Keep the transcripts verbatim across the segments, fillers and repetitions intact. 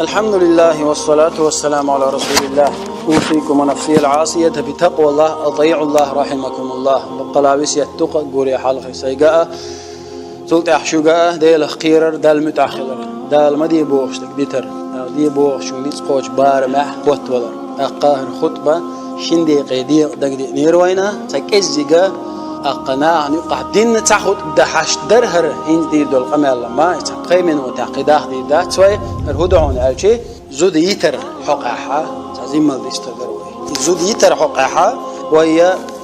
الحمد لله والصلاة والسلام على رسول الله. أوصيكم ونفسي العاصية بتقوى الله. أطيعوا الله رحمكم الله. Баккъала весет ду-кх гуре хьалха сайга а, цул тӀаьхьа шуьга а Делах кхерар, Далла муьтӀахь хилар. Дала ма де бохуш дерг дитар. Дала де бохучун ницкъ кхочу барамехь хоттавалар. ТӀаккха хӀара хутба шин декъе декъа дагадеънера вайна, цхьа кӀеззига, тӀаккха нахана юкъахь динна цхьа хутба дан хьашт дара хӀара хӀинца дийр долу къамел, ма цхьа пхи минотехь кхидӀа дийр дац вай, хӀара хӀун ду хьуна аьлчи, зуда йитар хьокъехь, цхьа зиммал дистар дара вай. И зуда йитар хьокъехь, вай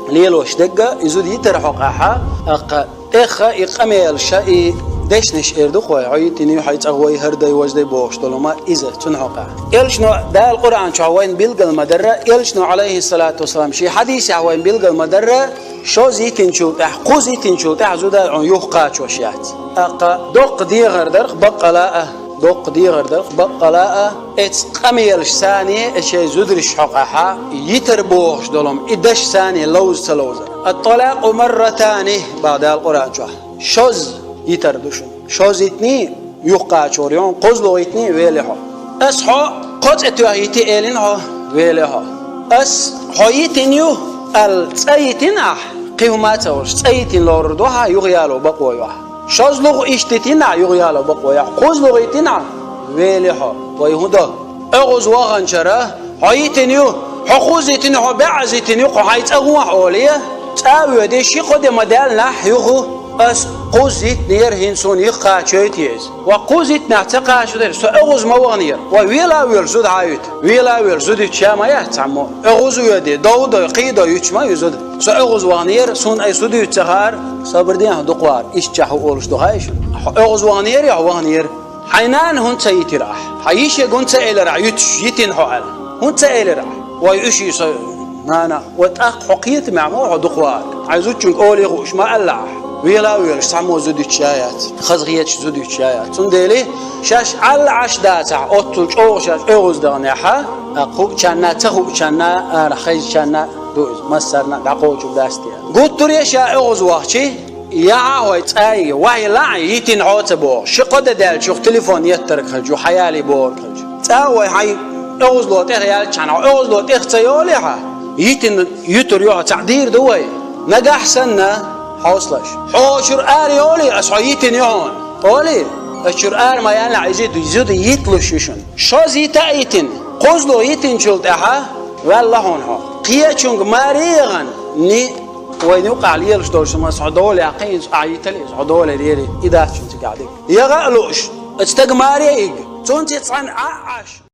лелош дерг а, и зуда йитар хьокъехь, тӀаккха тӀеха и къамелаш, и дешнаш эр ду-кх вай, хьо йитина ю, хьайн цӀа вай хӀара дай, важа дай бохуш долу ма иза, цунна хьокъехь. Элчано Дала Къуръан чохь вайна билгал ма-дарра, Элчано, алейхиссалату вассалам, шен хьадисехь вайна билгал ма-дарра, шозза йитинчул тӀаьхьа, кхузза йитинчул тӀаьхьа зуда хьуна юхакхачош яц. ТӀаккха доккха дегӀар дара-кх баккъала а, доккха дегӀар дара-кх баккъала а, эцу къамелаш санна, эцу шайн зударш хьокъехь, йитар бохуш долу ма и даш санна ловза ца ловзар. «Ат-талакъу марратани», боху Дала Къуръан чохь. Шозза йитар ду шуна. Шозза йитиний, юхакхачор ю хьуна, кхозлагӀа йитиний, вели хьо. Ас хьо кхо цӀе тоьхна йити элина хьо, вели хьо. Ас хьо йитина ю аьлла, цӀа йитина ахь, кхин хӀума а ца олуш, цӀа йитина лорур ду хьан, юхаяло бакъо ю ахь. ШозлагӀа иштта йитина ахь, юхаяло бакъо ю ахь. КхозлагӀа йитина ахь, вели хьо. Вай хӀун до? ОьгӀаз ваханчара, хьо йитина ю, хьо кхузза йитина ю, хьо бӀозза йитина ю, кху хьайн цӀа гӀо ахь олий, цӀа а воьдий, ши-кхо де ма-даьллинехь юха, ас кхузза йитинера, хӀинца суна юхакхачойтий иза. Ва кхузза йитинехь ца кхачадара, со оьгӀаз ма ваханера. Ва вела а воьлуш зуда хьан юьту? Вела а воьлуш зуда юьтуш ша ма яц цхьаммо. ОьгӀаз а воьдий, дов дой, кхин дой юьтуш ма ю зуда. Со оьгӀаз ваханера, суна ай зуда юьту ца хаьара, сабар де, хьо дукха вахара. Иштта чохь хӀун олуш ду хаьий шуна? Хьо оьгӀаз ваханера, я хьо ваханера? Хьайн нана хӀунда ца йитира ахь? Хьайн йишега хӀунда ца элира ахь, юьтуш йитина хьо аьлла? ХӀунда ца элира ахь? Вай уьш ю со нана. Ва тӀаккха хьо кхетамехь ма ву хьо дукха вахар. Хьайн зудчуьнга олий хууш ма аьлла ахь. Вела а воьлуш цхьаммо зуда юьтуш ша яц. Хазахеташ зуда юьтуш ша яц. Цундела шаьш аьлла Ӏаш дацахь, оццул чӀогӀа шаьш оьгӀаз даханехь, а, хуучунна, ца хуучунна, арахь хезначунна ду иза. Массарна а дӀакхочур дац те. Гуттаре а ша оьгӀаз вахчи, яхьа хьо цӀа а, ваха лаахь йитина хьо ца боху. Ши-кхо де даьлча юха телефон еттарг хилча, хьаялий бохург хилча. ЦӀа а вай хьайн оьгӀазло тӀехъяьлчхьана, хьо оьгӀазло тӀех ца йолий хьан, йитина юьтур ю хьо, цхьаъ дийр ду вай. Нагахь санна, хьовсалаш. Хьо шуьра ара йолий, ас хьо йитина ю хьуна олий, ас шуьра ара ма яьллинехь, иза зуда йитлуш ю шуна. Шозза йита а йитина, кхозлагӀа йитинчул тӀаьхьа ваьлла хьуна хьо. Кхечуьнга маре а яхана, ни вайна юкъахь лелаш долуш ма, ас хьо дола яьккхина, иза ахь йитале, иза хьо дола дери, и дац шуна цигахь дерг. Яха а лууш, аса стага маре а йигна, цунца цхьаьна Ӏа а Ӏаш.